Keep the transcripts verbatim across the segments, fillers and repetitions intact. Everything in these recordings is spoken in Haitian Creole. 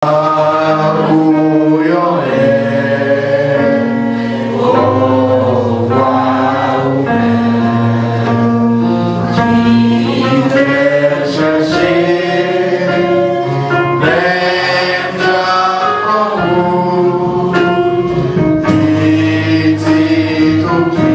Kou yon lè, konvwa ou menm ki te chache, menm jan kòm ou, pitit ou ki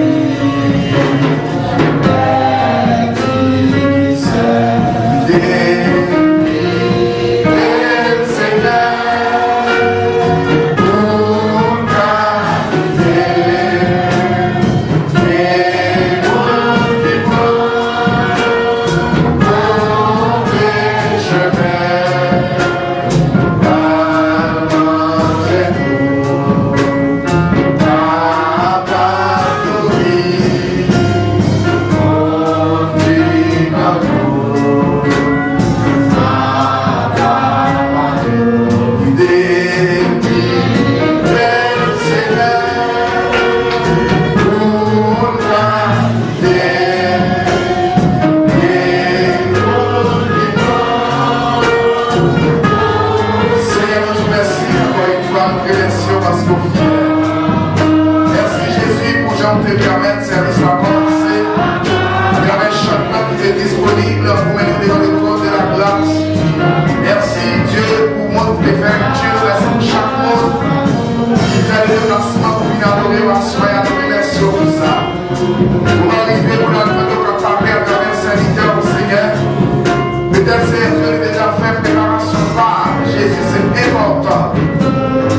Senyè, nou di w mèsi ankò yon fwa, nou remèsye w paske w fidèl. Mèsi, Jezi, pou jan w te pèmèt sèvis la kòmanse atravè chant lan ki te disponib pou mennen nou devan le trône de la grâce. Mèsi, Dye, pou moun ki te fè kilomèt chak moun ki fè le deplasman pou vin adore w aswè a, nou remèsye w pou sa. Moman rive pou n al tande w k ap pale atravè sèvitè w, Senyè. Petèt, Senyè Dye, li deja fè preparasyon pa l. Jezi, se enpòtan.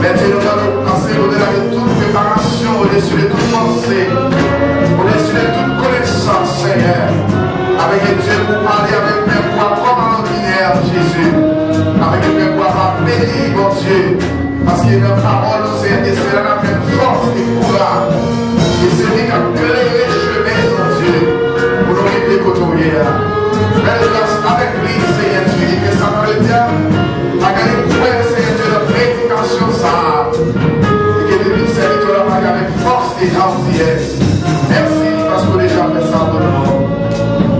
Men Dye, nou tande w panse odela de tout preparasyon, odesi de tout panse, odesi de tout konesans, Senyè. Avèk Dye pou pale avèk pèp ou a kòm a lòdinè, Jezi. Avèk pèp ou a va beni, Bondye. Paske nan pawòl ou, Senyè, e se la n ap jwenn fòs e kouraj. E se li k ap klere chemen, Bondye, pou nou rive kote w ye a. Fè l gras avèk li, Senyè Dye, e ke Satan ledyab pa genyen pwen, Senyè Dye, nan predikasyon sa a. E ke depi sèvitè w la pale avèk fòs e jantiyès. Mèsi paske w deja fè sa pou nou.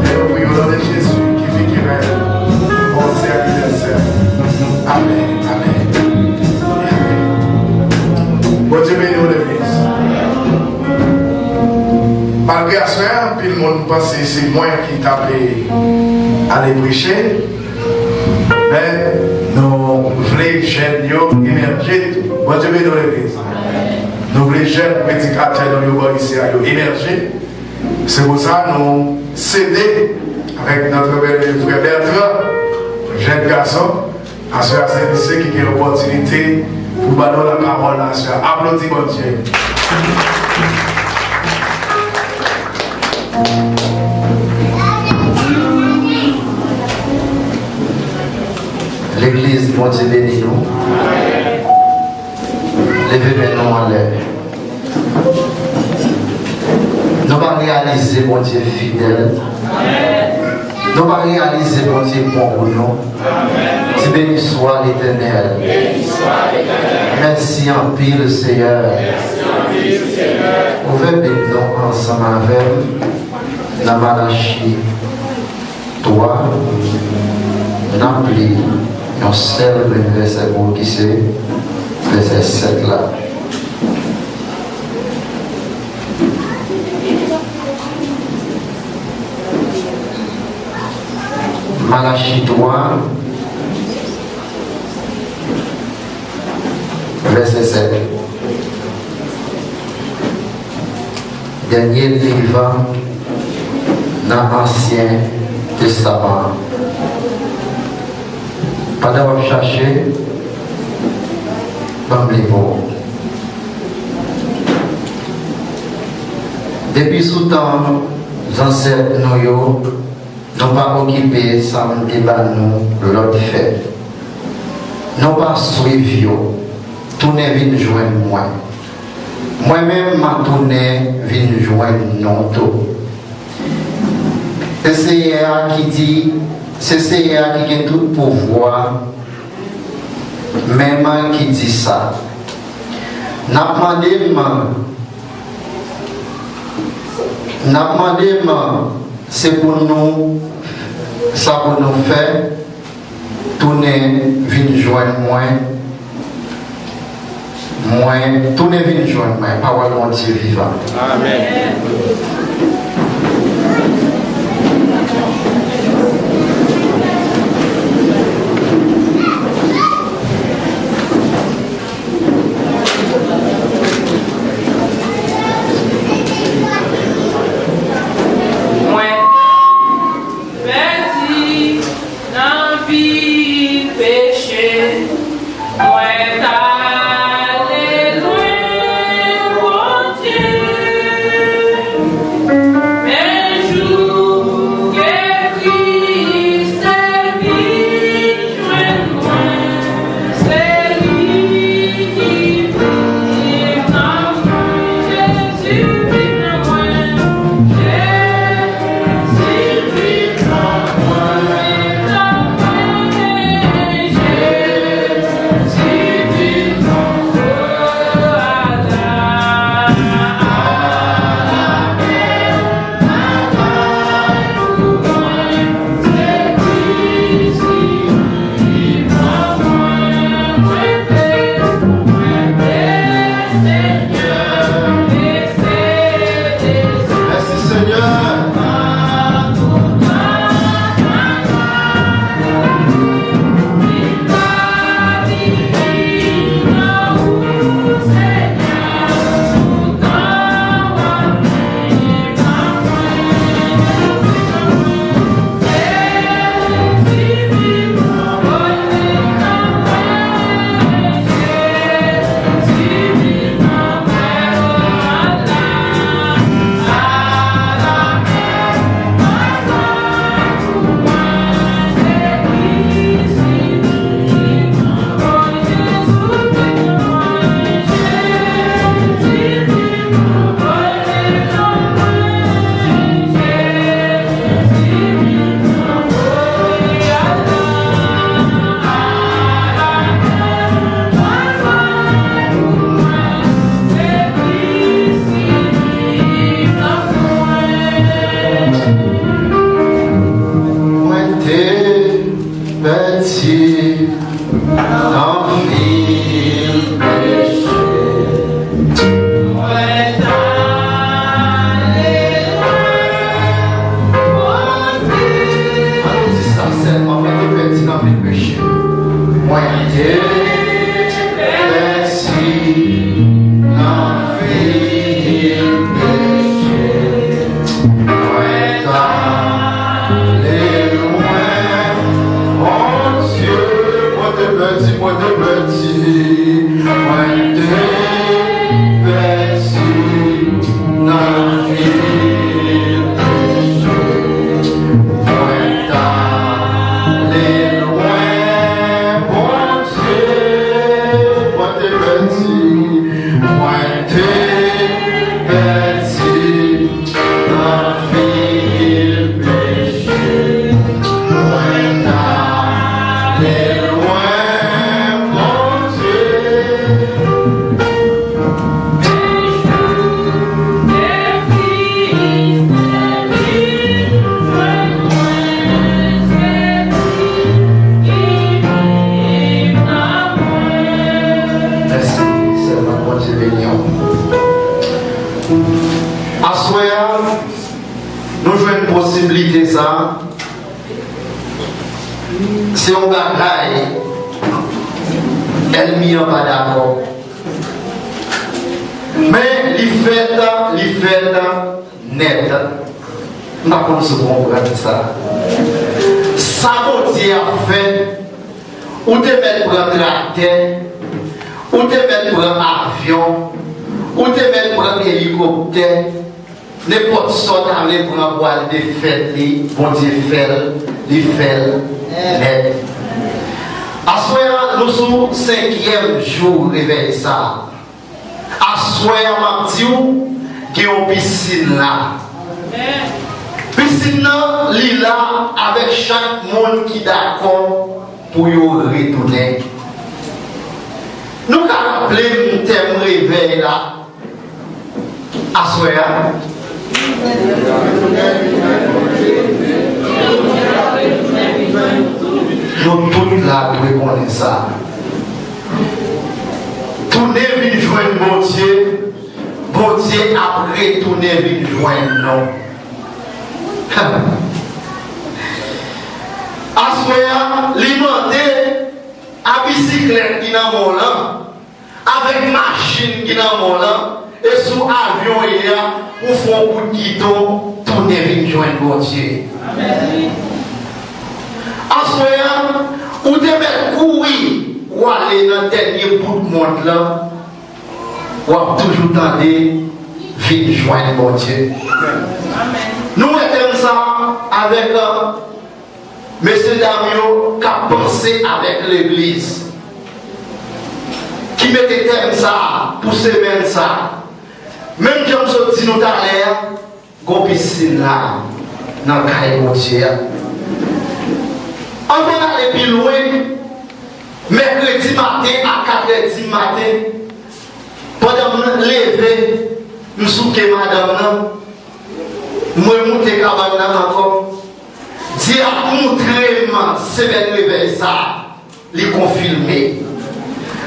E nou priye w nan non Jezi ki viv, ki règne pou syèk dè syèk. Amèn, amèn e amèn. Bondye beni w, legliz. Malgre aswè a, anpil moun panse se mwen ki t ape ale preche, men nou vle jèn yo emèje tou. Bondye beni w, legliz. Nou vle jèn predikatè nou yo bò isi a yo emèje. Se pou sa nou sede avèk notre bèl frè Bertrand, jèn gason, aswè a se misye ki gen opòtinite pou ba nou lapawòl aswè a. Aplodi Bondye. Legliz, Bondye beni nou. Leve men nou anlè. Nou pa reyalize Bondye fidèl. Nou pa reyalize Bondye bon pou nou. Di, Béni soit l'Éternel. Mèsi anpil, Seyè. Ouvè Bib nou ansanm avè m nan Malachi twa, n ap li yon sèl grenn vèsè pou ou ki se vèsè sèt la. Malachi twa, vèsè sèt. Dènye liv nan Ansyen Testaman an. Pandan w ap chache, ban m li pou ou. Depi sou tan zansèt nou yo, nou pa okipe sa m te ba nou lòd fè. Nou pa swiv yo. Tounen vin jwenn mwen. Mwen menm, m a tounen vin jwenn nou tou. Se Seyè a ki di, se Seyè a ki gen tout pouvwa, menm ki di sa. N ap mande m, n ap mande m, se pou nou, sa pou nou fè, tounen vin jwenn mwen, Mwen, tounen vin jwenn mwen, pawòl Bondye vivan. Amèn. Mwen pèdi nan vil peche, mwen t ale lwen Bondye. Men jou ke Kris te vin jwenn mwen, se li ki viv nan mwen. Jezi viv nan mwen. Jezi viv nan mwen. Jezi viv nan mwen. Mèsi, Senyè. Mwen te pèdi nan vil peche. Mwen t ale lwen Bondye. Ann nou di sa sèlman, mwen te pèdi nan vil peche. Mwen te pèdi nan vil peche. Mwen t ale lwen Bondye. Mwen te pèdi, mwen te pèdi. Mwen te pèdi nan vil peche. Mwen t ale lwen Bondye. Mwen te pèdi, mwen te pèdi nan vil peche. Mwen t ale lwen Bondye. Mèsi, sèvant, Bondye beni w. Aswè a, nou jwenn posiblite sa. Se yon bagay ènmi an pa dakò. Men li fèt, li fèt nèt. M pa konn si w konprann sa. Sa Bondye ap fè, ou te mèt pran traktè, ou te mèt pran avyon, ou te mèt pran elikoptè, nenpòt sa w ta vle pran pou al defèt li, Bondye fè l, li fè l nèt. Aswè a, nou sou senkyèm jou revèy sa a. Aswè a, m ap di w, gen yon pisin la. Pisin nan, li la avèk chak moun ki dakò pou yo retounen. Nou ka raple m tèm revèy la aswè a? Nou tout la dwe konnen sa. Tout Retounen vin jwenn Bondye, Bondye ap retounen vin jwenn nou. Aswè a, li mande a bisiklèt ki nan men w lan, avèk machin ki nan men w lan, e sou avyon w ye a, pou w fè yon kout giton, tounen vin jwenn Bondye. Aswè a, ou te mèt kouri, w ale nan dènye bout mond lan, w ap toujou tande, vin jwenn Bondye. Nou wè tèm sa a avèk, euh, mesye dam yo k ap panse avèk legliz, ki mete tèm sa a pou semèn sa a. Menm jan m sot di nou talè a, gon pisin la nan kay Bondye a. Anvan n ale pi lwen, mèkredi maten a katrè di maten, pandan m leve, m souke madanm nan, mwen moute kabann nan ankò. Dye ap moutre m semèn revèy sa a, li konfime.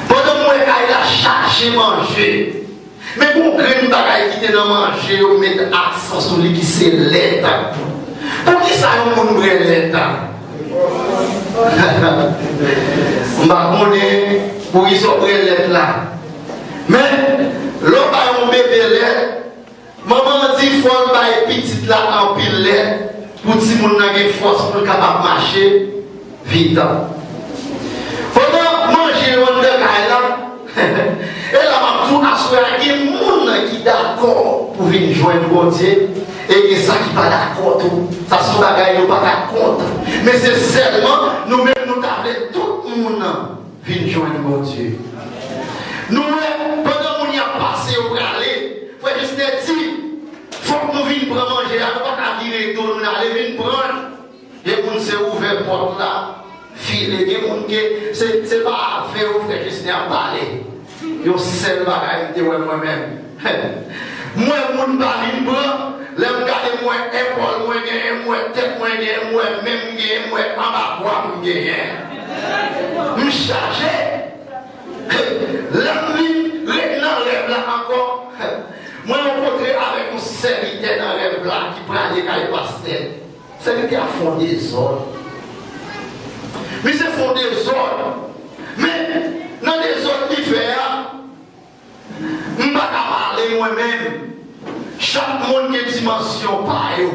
Pandan m wè kay la chaje manje, men gon grenn bagay ki te nan manje yo met aksan sou li ki se lèt. Poukisa yon moun bwè lèt? M pa konnen poukisa w bwè lèt la. Men, lè w bay yon bebe lèt, manman an di fò l bay pitit la anpil lèt pou timoun nan gen fòs pou l kapab mache vit. Pandan manje yo anndan kay la, e la m ap di w, aswè a gen moun ki dakò pou vin jwenn Bondye, e gen sa ki pa dakò tou. Sa se yon bagay nou pa ka kont. Men se sèlman nou menm nou ta vle tout moun vin jwenn Bondye. Nou wè, pandan moun y ap pase yo prale, frè Jisnè di, fòk nou vin pran manje a, nou pa ka vire do nou n ale, vin pran l. Gen moun se ouvè pòt la, file, gen moun ke se, se pa avè w frè Jisnè ap pale. Yon sèl bagay m te wè mwen menm. M wè moun pa vin pran, lè m gade m wè epòl mwen genyen, m wè tèt mwen genyen, m wè men m genyen, m wè anba bwa m genyen. M chaje. Lè m vin ret nan rèv la ankò, mwen rankontre avèk yon sèvitè nan rèv la ki prale kay pastè. Sèvitè a fè yon dezòd. Misye fè yon dezòd. Men, nan dezòd li fè a, m pa ka pale mwen menm. Chak moun gen dimansyon pa yo.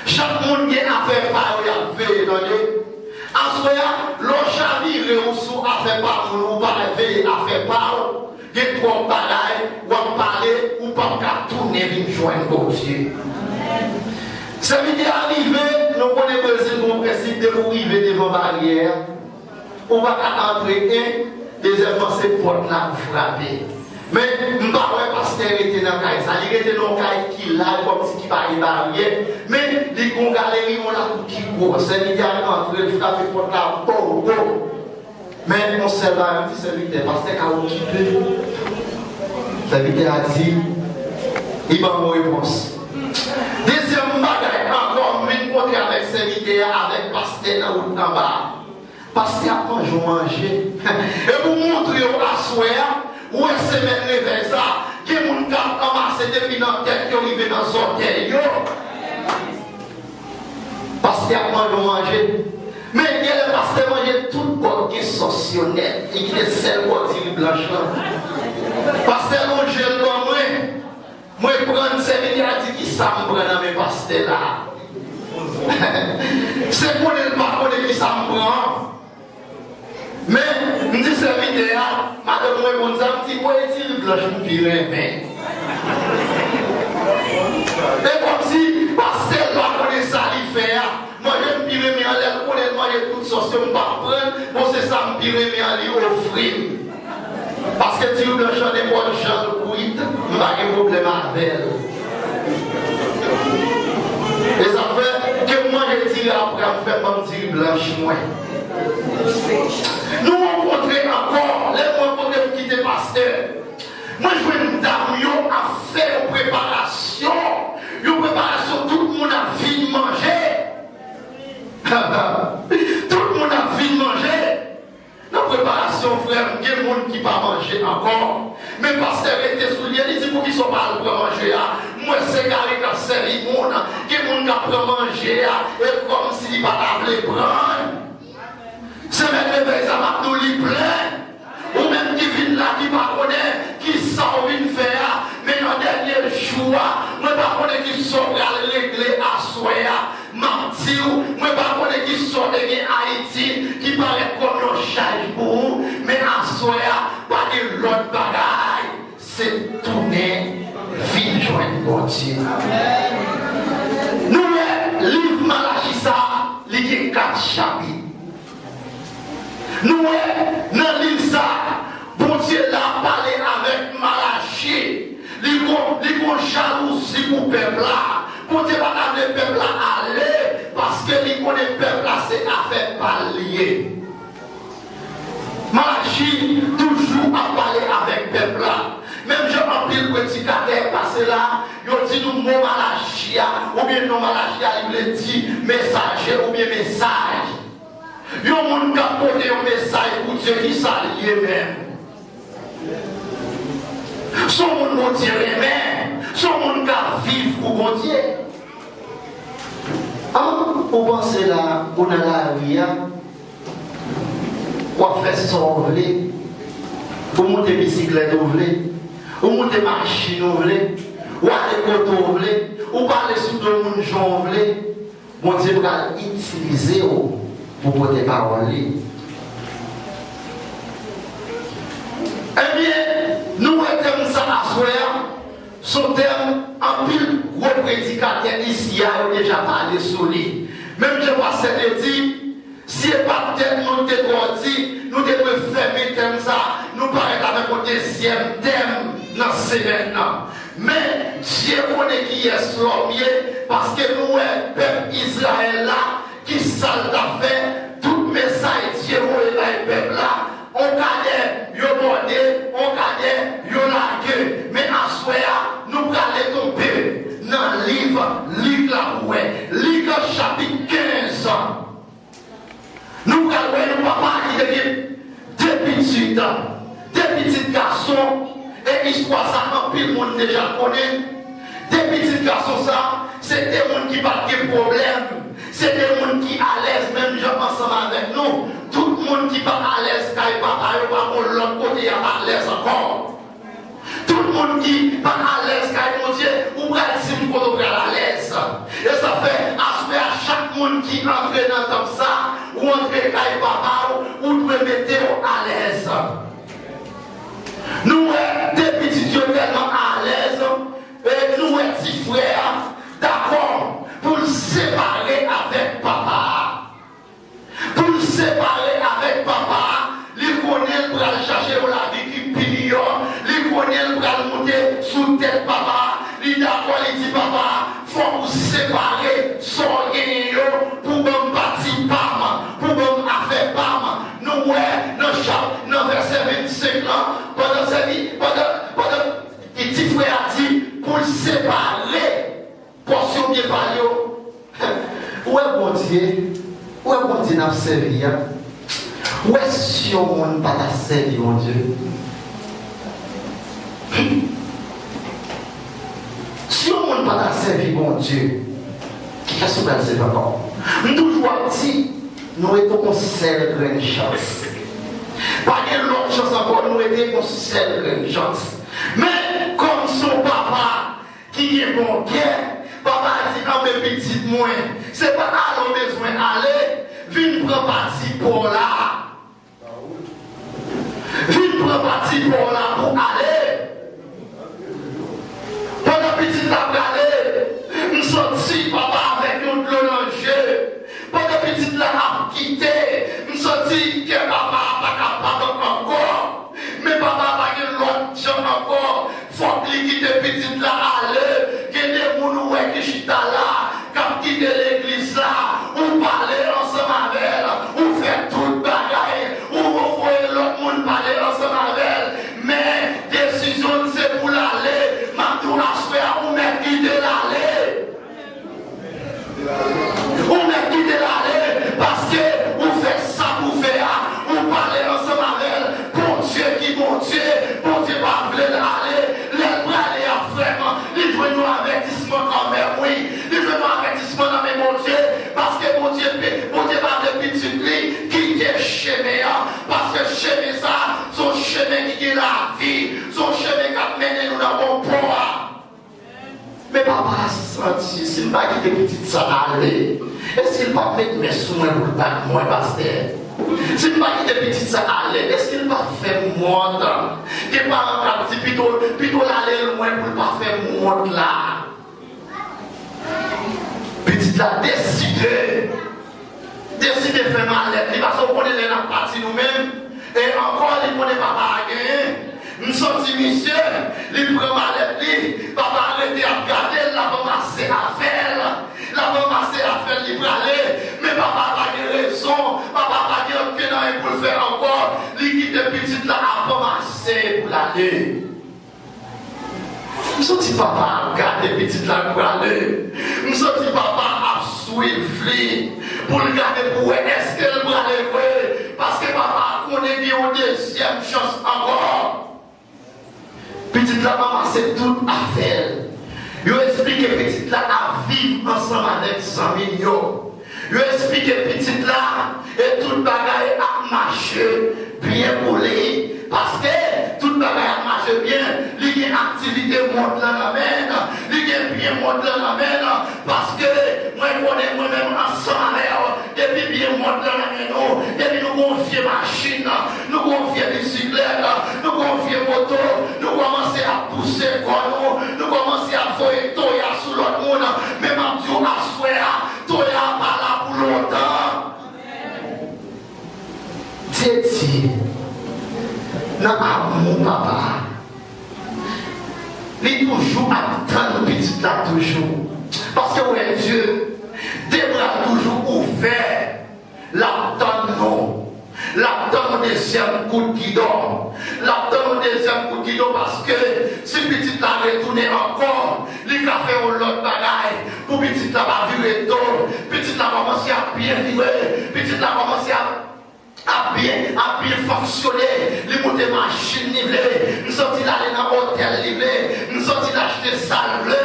Chak moun gen afè pa yo y ap veye, tande. Aswè a, lè w chavire ou sou afè pa moun, ou pa veye afè pa w, gen twòp bagay w ap pale, ou p ap ka tounen vin jwenn Bondye. Sèvitè a rive, nou konnen Brezil gen yon prensip, depi w rive devan baryè a, ou pa ka antre, en, dezyèmman, se pòt la pou frape. Men, m pa wè pastè rete nan kay sa. Li rete nan yon kay ki laj, kòmsi ki pa gen baryè. Men, li gen yon galeri, yon lakou ki gwo. Sèvitè a antre, l frape pòt la, bo, bo. Men, yon sèl bagay, m di sèvitè, pastè ka okipe. Sèvitè a di, li ban m yon repons. Dezyèm bagay ankò, m vin kontre avèk sèvitè a, avèk pastè nan wout anba a. Pastè ap manje yon manje. E pou montre w aswè a, ou wè semèn revèy sa, gen moun k ap anmase depi nan tèt yo rive nan zòtèy yo. Pastè ap manje yon manje. Men genlè pastè manje tout bò k gen sòs yo nèt. Li kite sèl bò diri blanch lan. Pastè lonje l ban mwen. Mwen pran l, sèvitè a di, "Kisa m pran nan men pastè la a?" Se konnen l pa konnen kisa m pran an. Men, m di sèvitè a, madanm mwen konn sa, m di, "Bon, e diri blanch m pi renmen." E kòmsi pastè l pa konnen sa li fè a. Manje m pi renmen an, lè l konnen l manje tout sòs yo, m p ap pran l. Bon, se sa m pi renmen an, li ofri m. Paske diri blanch lan, nenpòt jan l kwit, m pa gen pwoblèm avè l. E sa fè, ke m manje diri a, apre a m fè m ban m diri blanch mwen. Nou rankontre ankò, lè m rankontre m kite pastè. Mwen jwenn dam yo ap fè yon preparasyon, yon preparasyon tout moun ap vin manje. Tout moun ap vin manje. Nan preparasyon, frè m, gen Moun ki pa manje ankò. Men pastè rete sou li, li di, "Poukisa w pa al pran manje a?" M wè se kare k ap sèvi moun, gen moun k ap pran manje a, e kòmsi li pa ta vle pran. Semèn revèy sa m ap di w li plen. Ou menm ki vin la, ki pa konnen kisa w vin fè a, men nan dènye jou a, mwen pa konnen kisa w pral regle aswè a. M ap di w, mwen pa konnen kisa w te gen Ayiti ki parèt kòm yon chaj pou ou, men aswè a, pa gen lòt bagay, se tounen vin jwenn Bondye. Nou wè liv Malachi sa a, li gen kat chapit. Nou wè nan liv sa a, Bondye la pale avèk Malachi. Li gon, li gon jalouzi pou pèp la. Bondye pa ta vle pèp la ale, paske li konnen pèp la se afè pa l li ye. Malachi toujou ap pale avèk pèp la. Menm jan anpil predikatè pase la, yo di nou mo Malachi a, oubyen non Malachi a, li vle di mesaje oubyen mesaj. Yon moun k ap pote yon mesaj pou Dye, kisa l ye menm? S on moun Bondye renmen, s on moun k ap viv pou Bondye. An, ou panse la, ou nan lari a, w ap fè sa w vle, ou moute bisiklèt ou vle, ou moute machin ou vle, ou ale kote w vle, ou pale sou do moun jan w vle. Bondye pral itilize w pou pote pawòl li. Ebyen, nou wè tèm sa aswè a, s on tèm anpil gwo predikatè isi a yo deja pale sou li. Menm jan pastè te di, si e pa t tèt nou te twò di, nou te dwe fèmen tèm sa a, nou parèt avèk yon dezyèm tèm nan semèn nan. Men, Dye konnen kiyès lòm ye, paske nou wè pèp Izrayèl la, kisa l t ap fè, tout mesaj Dye voye bay pèp la, on kadè yo bòde, on kadè yo lage. Men aswè a, nou prale tonbe nan liv Lik la pou wè. Lik chapit kenz. Nou pral wè yon papa ki te gen de pitit, de pitit gason, e istwa sa anpil moun deja konnen. De pitit gason sa, se de moun ki pa t gen pwoblèm, se de moun ki alèz menm jan ansanm avèk nou. Tout moun ki pa alèz kay papa yo pa gon lòt kote y ap alèz ankò. Tout moun ki pa alèz kay Bondye, ou pral di m kote w pral alèz. E sa fè, aswè a, chak moun ki antre nan tanp sa, ou antre kay papa w, ou dwe mete w alèz. Nou wè de pitit yo tèlman alèz, e nou wè ti frè a dakò pou l separe avèk papa a. Pou l separe avèk papa a, li konnen l pral chache yon lavi ki pi miyò, li konnen l pral moute sou tèt papa a, li dakò, li di papa a, fòk ou separe sa w genyen yo pou ban m pati pa m, pou ban m afè pa m. Nou wè nan chap, nan vèsè vennsenk lan, pandan sèvi, pandan, pandan ti frè a di pou l separe pòsyon byen pa l yo. Ou wè Bondye, ou wè Bondye n ap sèvi a. Ou wè si yon moun pa ta sèvi Bondye. Si yon moun pa ta sèvi Bondye, kiyès ou pral sèvi ankò? M toujou ap di, nou rete yon sèl grenn chans. Pa gen lòt chans ankò, nou rete yon sèl grenn chans. Men, kòm s on papa, ki gen bon kè, papa a di, anben pitit mwen, se pa ale w bezwen ale, vin pran pati pa w la. Vin pran pati pa w la pou ale. Pandan pitit la prale, m santi papa avèk yon dlo nan je. Pandan pitit la ap kite, m santi kè papa a pa kapab ankò. Men papa a pa gen lòt jan ankò. Fòk li kite pitit la ale. Gen de moun ou wè ki chita la, k ap kite legliz la. Ou pale ansanm avè l, ou fè tout bagay, ou voye lòt moun pale ansanm avè l. Men, de ki Bondye, Bondye pa vle l ale. Lè l prale a, frè m, li jwenn yon avètisman kanmenm, wi. Li jwenn yon avètisman nan men Bondye, paske Bondye, Bondye pa vle pitit li kite chemen an, paske chemen sa, se yon chemen ki gen lavi, se yon chemen k ap mennen nou nan bon pò a. Men papa a santi, si m pa kite pitit sa ale, èske l p ap met men sou mwen pou l bat mwen, pastè? Si m pa kite pitit sa ale, èske l p ap fè m wont? Gen paran k ap di, pito, pito l ale lwen pou l pa fè m wont la. Pitit la deside. Deside fè malèt li, paske w konnen lè n ap pati nou menm, e ankò li konnen papa a genyen. M santi misye, li pran malèt li, papa a rete ap gade l, l ap anmase afè l, l ap anmase afè l, li prale, men papa a pa gen rezon, papa a pa gen ankenn anyen pou l fè ankò, li kite pitit la ap anmase pou l ale. M santi papa ap gade pitit la k prale. M santi papa ap swiv li pou l gade pou wè èske l prale vre. Paske papa a konnen gen yon dezyèm chans ankò. Pitit la ranmase tout afè l. Yo esplike pitit la ap viv ansanm avèk zanmi l yo. Yo esplike pitit la, e tout bagay ap mache byen pou li, paske tout bagay ap mache byen, li gen aktivite mond lan nan men l, li gen byen mond lan nan men l, paske mwen konnen mwen menm ansanm avè w, depi byen mond lan nan men nou, depi nou gon vye machin, nou gon vye bisiklèt, nou gon vye moto, nou kòmanse ap pouse kò nou, nou kòmanse ap voye toya sou lòt moun, men m ap di w aswè a, Toya pa la pou lontan. Dye di, nan amou papa a, li toujou ap tann pitit la toujou. Paske w wè Dye, de bra l toujou ouvè, l ap tann nou. L ap tann yon dezyèm kout gidon. L ap tann yon dezyèm kout gidon paske si pitit la retounen ankò, li ka fè yon lòt bagay pou pitit la pa vire do. Pitit la kòmanse ap byen vire. Pitit la kòmanse ap, ap byen, ap byen fonksyone. Li moute machin li vle. M santi l ale nan otèl li vle. M santi l achte sa l vle.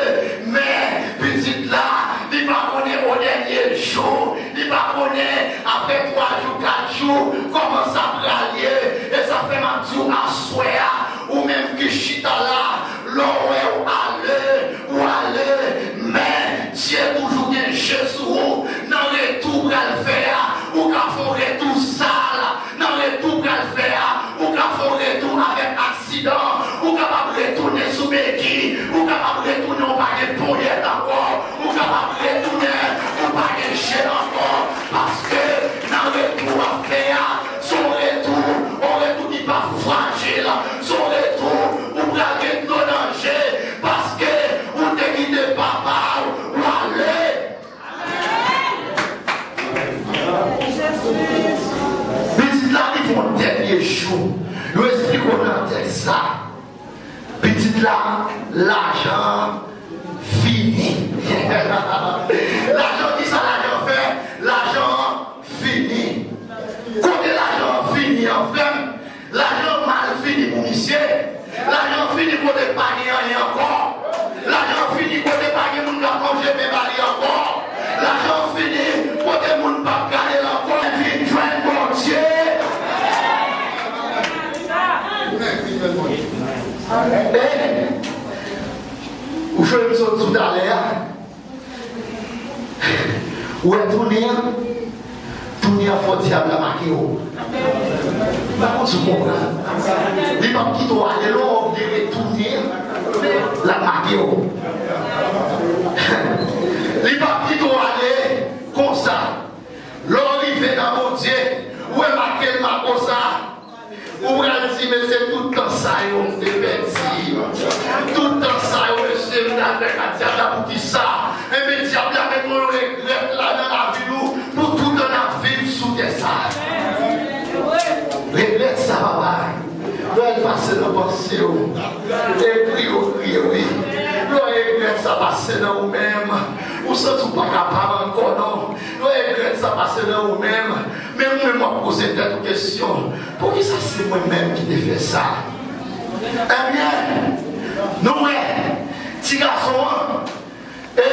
Men, pitit la, li pa konnen o dènye jou. Li pa konnen, apre twa jou, kat jou, kòman sa pral ye. E sa fè m ap di w aswè a, ou menm ki chita la, lè w wè w ale, ou ale, men Dye toujou gen je sou ou. Nan retou w pral fè a, ou ka fè yon retou sal. Nan retou w pral fè a, ou ka fè yon retou avèk aksidan, ou kapab retounen sou beki, ou kapab retounen ou pa gen ponyèt ankò, ou kapab retounen ou pa gen je ankò, paske nan retou w ap fè a, se yon retou, yon retou ki pa frajil, se yon retou ou pral gen dlo nan je, paske ou te kite papa w, w ale. Pitit la rive yon dènye jou. Yo esplike w nan tèks la. Pitit la, lajan an fini. Lajan, kisa lajan fè? Lajan an fini. Kote lajan an fini an, frè m? Lajan mal fini pou misye. Lajan fini kote pa gen anyen ankò. Lajan fini kote pa gen moun k ap lonje men ba li ankò. Lajan fini kote moun p ap gade l ankò. Vin jwenn Bondye. Amen. Ou jwenn m sot sou talè a. Ou wè tounen an? Tounen an fò dyab la make w. M pa konn si w konprann. Li p ap kite w ale lè w vle retounen an. L ap make w. Li p ap kite w ale konsa. Lè w rive nan Bondye, ou wè make l make w sa. Ou pral di, "Men se tout tan sa yo m te pèdi. Tout tan sa yo, mesye, m t al fè ka dyab la pou kisa?" Enben, dyab la mete yon regrèt la nan lavi nou pou tout tan n ap viv sou tè sa. Regrèt sa, papa. Lè l pase nan panse w, e kriye w kriye, wi. Lè regrèt sa pase nan ou menm, ou santi w pa kapab ankò, non. Lè regrèt sa pase nan ou menm, Men ou menm w ap poze tèt ou kesyon, poukisa se mwen menm ki te fè sa? Ebyen, nou wè, ti gason an, e,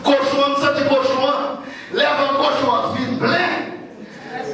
kochon an, m santi kochon an, lè vant kochon an fin plen,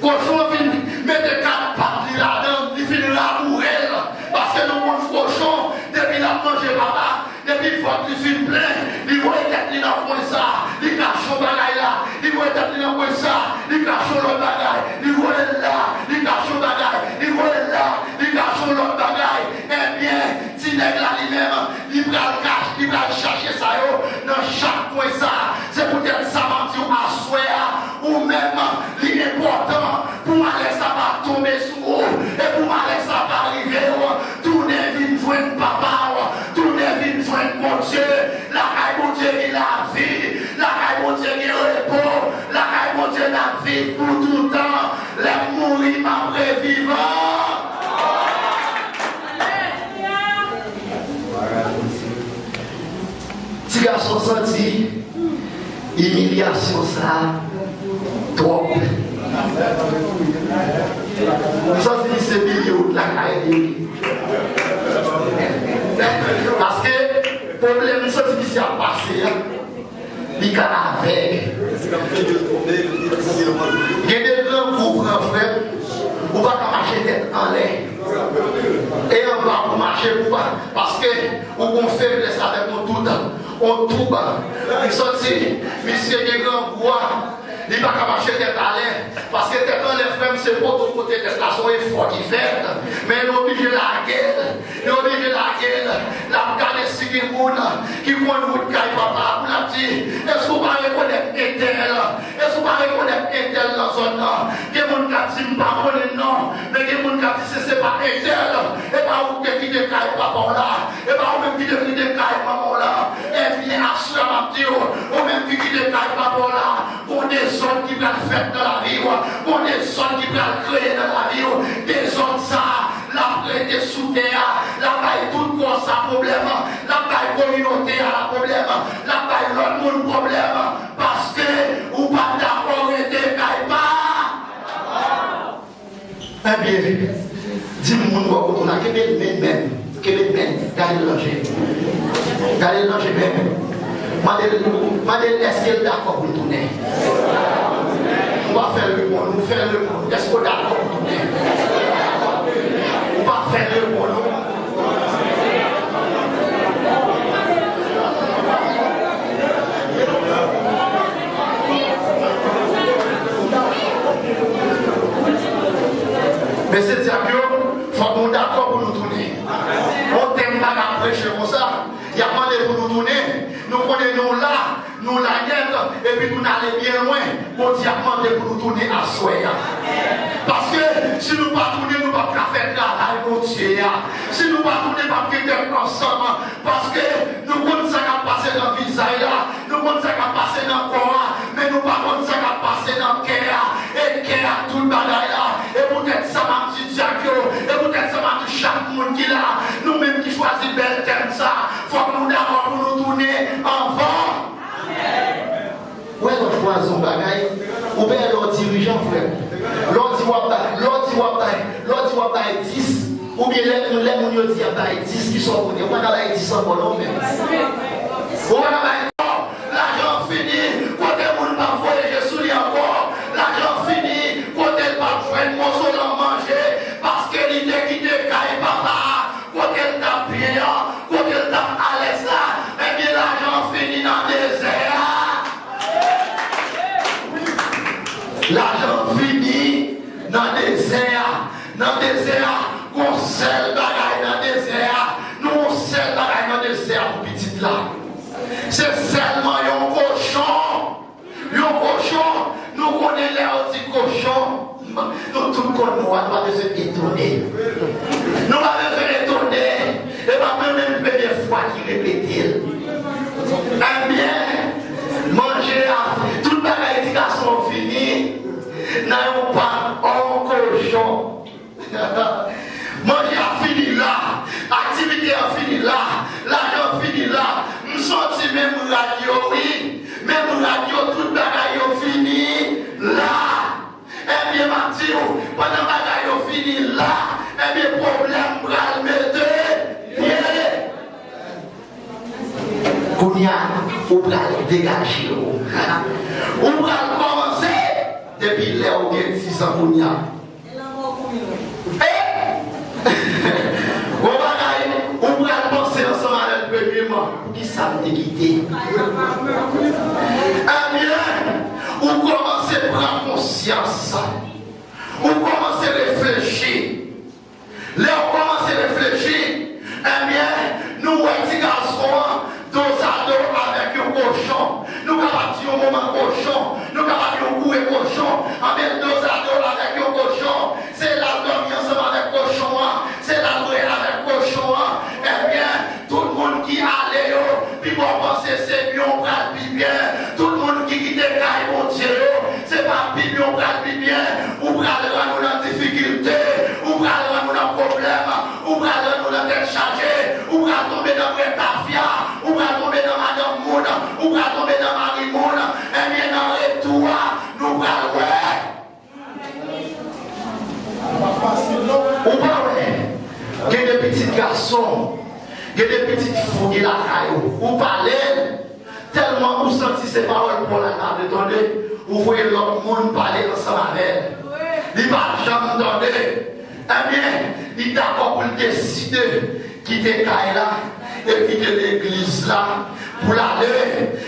kochon an fin mete kat pat li ladan, li fin raboure l, paske nou konn kochon, depi l ap manje papa, depi vant li fin plen, li voye tèt li nan kwen sa, li kache yon bagay la, li voye tèt li nan kwen sa, li kache yon lòt bagay, li voye l la, li kache yon bagay, li voye l la, li kache yon lòt bagay. Ebyen, ti nèg la li menm, li pral kache, li pral chache sa yo nan chak kwen sa. Se poutèt sa m ap di w aswè a, ou menm, li enpòtan pou malè sa pa tonbe sou ou, e pou malè sa pa rive w, tounen vin jwenn papa w, tounen vin jwenn Bondye. Lakay Bondye gen lavi, lakay Bondye gen repo, lakay Bondye n ap viv pou toutan. Lè m mouri, m ap revivan. Ti gason santi imilyasyon sa a twòp. M santi misye milye wout lakay li. Paske pwoblèm m santi misye ap pase a, li ka avèg. Gen de grangou pran frè m, ou pa ka mache tèt anlè. E anba pou mache pou pa, paske ou gon feblès avèk yon tout, yon toub. M santi misye gen grangou a, li pa ka mache tèt anlè, paske tèt anlè, frè m, se poto kote tèt la, se yon efò ki fèt. Men nou oblije lage l, nou oblije lage l. L ap gade si gen moun ki konn wout kay papa a, pou l ap di, èske ou pa rekonèt entèl? Èske ou pa rekonèt entèl nan zòn nan? Gen moun k ap di, "M pa konnen l non." Men gen moun k ap di, "Se, se pa entèl. E pa ou ki te kite kay papa w la. E pa ou menm ki te kite kay manman w la." Ebyen, aswè a, m ap di w, ou menm ki kite kay papa w la, gon dezòd ki pral fèt nan lavi w. Gon dezòd ki pral kreye nan lavi w. Dezòd sa a, l ap rete sou tè a. L ap bay tout kò sa pwoblèm. L ap bay kominote a la pwoblèm. L ap bay lòt moun pwoblèm. Paske ou pa t dakò rete kay pa. Ebyen, di moun bò kote w la, kenbe l men menm, kenbe l men, gade l nan je. Gade l nan je menm. Mande l, mande l èske l dakò pou l tounen. Ou pa fè l reponn, ou fè l reponn. Èske w dakò pou l tounen? Ou pa fè l reponn, non. Mesye dyak yo, fòk nou dakò pou nou tounen. Yon tèm pa ka preche konsa. Y ap mande pou nou tounen. Nou konnen nou la, nou la nèt, epi nou n ale byen lwen. Bondye ap mande pou nou tounen aswè a. Paske si nou pa tounen, nou p ap ka fè travay Bondye a. Si nou pa tounen, p ap gen tèt ansanm. Paske nou konn sa k ap pase nan vizaj la, nou konn sa k ap pase nan kò a, men nou pa konn sa k ap pase nan kè a. E kè a tout bagay la. E poutèt sa m ap di dyak yo, e poutèt sa m ap di chak moun ki la, nou menm ki chwazi bèl tèm sa, fòk nou dakò pou nou tounen anvan. Wè lè w chwazi yon bagay, ou byen lè w dirijan, frè. Lè w di w ap bay, lè w di w ap bay, lè w di w ap bay dis, oubyen lè, lè moun yo di y ap bay dis, kisa w konnen? Ou pa ka bay dis ankò non, men. Ou pa ka bay, non, lajan an fini, kote moun p ap voye je sou li ankò, lajan an fini, kote l p ap jwenn moso lan manje, paske li te kite kay papa a, kote l t ap byen an, kote l t ap alèz la, ebyen lajan an fini nan dezè a. Lajan fini nan dezè a. Nan dezè a, gon sèl bagay nan dezè a. Nou gon sèl bagay nan dezè a pou pitit la. Se sèlman yon kochon. Yon kochon, nou konnen lè yo di kochon, nou tout konn mo a, nou pa bezwen etone. Nou pa bezwen etone. E pa mwen menm premye fwa ki repete l. Ebyen, manje a, tout bagay ti gason an fini nan yon pat on kochon. Manje a fini la, aktivite an fini la, lajan an fini la. M santi menm rad yo, wi. Menm rad yo, tout bagay yo fini la. Ebyen, m ap di w, pandan bagay yo fini la, ebyen, pwoblèm pral mete pye. Kounye a, ou pral degaje w. Ou pral kòmanse depi lè ou gen dizan kounye a. E? Bon bagay, ou pral panse ansanm avèk premye man. Poukisa m te kite? Ebyen, ou kòmanse pran konsyans. Ou kòmanse reflechi. Lè w kòmanse reflechi, ebyen, nou wè ti gason an dozado avèk yon kochon. Nou kapab di yon manman kochon, nou kapab di yon koure kochon, ebyen, l dozado avèk yon kochon. Se la l dòmi ansanm avèk kochon an, se la l bwè avèk kochon an. Ebyen, tout moun ki ale yo, piga w panse se byen w pral pi byen. Tout moun ki kite kay Bondye yo, se pa pi byen w pral pi byen. Ou pral rann ou nan difikilte, ou pral rann ou nan pwoblèm, ou pral rann ou nan tèt chaje, ou pral tonbe nan bwè tafya, ou pral tonbe nan madanm moun, ou pral tonbe nan mari moun. Ebyen, nan retou a, nou pral wè. Ou pa wè, gen de pitit gason, gen de pitit fi ki lakay ou, ou pale l, tèlman ou santi se pawòl pa w la ta vle tande, ou voye lòt moun pale ansanm avè l. Li pa janm tande. Ebyen, li dakò pou l deside kite kay la e kite legliz la pou l ale.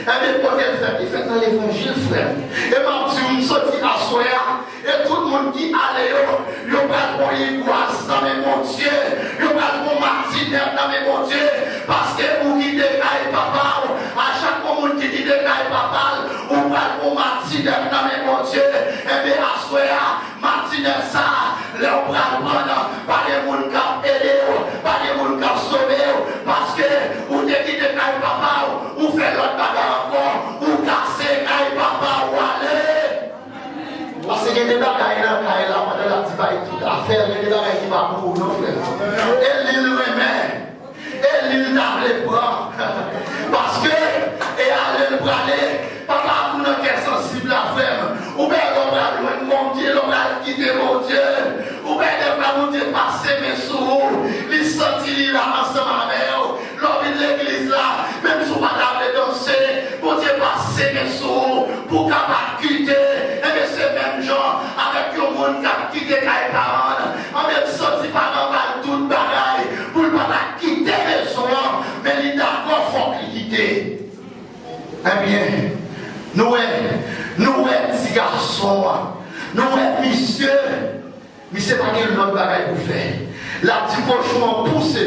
Ebyen, kote l fèt? Li fèt nan levanjil, frè m. E m ap di w, m soti aswè a, e tout moun ki ale yo, yo pral pran yon gwaz nan men Bondye, yo pral pran matinèt nan men Bondye, paske ou kite kay papa w. A chak yon moun ki kite kay papa l, ou pral pran matinèt nan men Bondye. Ebyen, aswè a, matinèt sa a, lè w pral pran nan, pa gen moun k ap ede w, pa gen moun k ap sove w, paske ou te kite kay papa w, ou fè lòt bagay ankò, ou kase kay papa w ale. Paske gen de bagay nan kay la, pandan l ap di bay tout afè l, gen de bagay ki pa pou ou non, frè. E li l renmen. E li l ta vle pran. Paske, e ale l prale, papa ap tou nan kè sansib la, frè m. Ou wè lè w pral jwenn Bondye, lè w pral kite Bondye. Ou wè lè w pral Bondye pase men sou ou. Li santi li la ansanm avè w. Lè w vin legliz la, menm si w pa ta vle danse, Bondye pase men sou ou pou w kapab kite. Ebyen, se menm jan avèk yon moun k ap kite kay paran l. Anben, l santi paran ba l tout bagay pou l pa ta kite mezon an, men li dakò, fòk li kite. Ebyen, nou wè, nou wè ti gason an, nou wè misye, misye pa gen lòt bagay pou fè. L ap di kochon an pouse,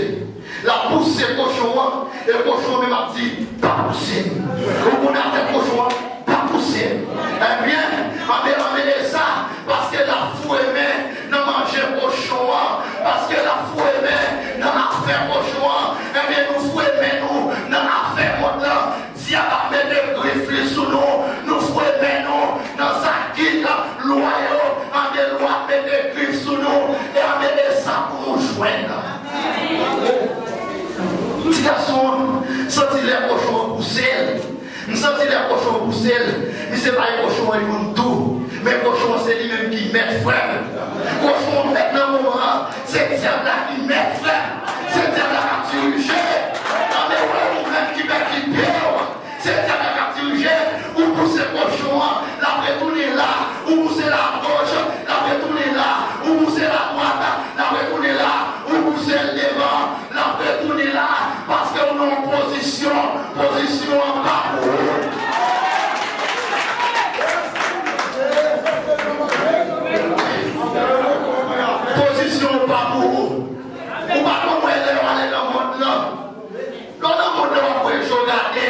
l ap pouse kochon an, e kochon an menm ap di, pa pouse m. Ou konn atè kochon an, pa pouse m. Ebyen, anben, anben, e sa, paske l ap foure men nan manje kochon an, paske l ap foure men nan afè kochon an, ebyen, nou foure men nou nan afè mond lan. Dyab ap mete grif li sou nou, nou foure men nou nan zakit lwa yo, anben, lwa ap mete grif sou nou, e anben, e sa pou nou jwenn. Ti gason an santi lè kochon an pouse l. M santi lè kochon an pouse l, misye bay kochon an youn tou. Men kochon an se li menm ki mèt, frè m. Kochon an mèt nan moman an, se dyab la ki mèt, frè m. Se dyab la k ap dirije. Anben, wè ou menm ki pèdi pye w. Se dyab la k ap dirije. Ou pouse kochon an, l ap retounen la. Ou pouse l agoch, l ap retounen la. Ou pouse l adwat, l ap retounen la. Ou pouse l devan, l ap retounen la. Paske ou nan yon pozisyon, pozisyon an pa pou ou. Pozisyon an pa pou ou. Ou pa konn wè lè w ale nan mond lan. Lè w nan mond lan, w ap voye je w gade.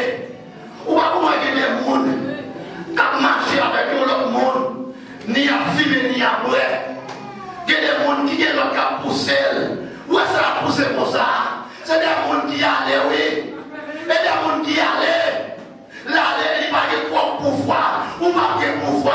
Ou pa konn wè gen de moun k ap mache avèk yon lòt moun, ni y ap fimen, ni y ap bwè. Gen de moun ki gen lòt k ap pouse l. Ou wè sa l ap pouse konsa a? Se de moun ki ale, wi. E de moun ki ale. L ale, li pa gen twòp pouvwa. Ou p ap gen pouvwa.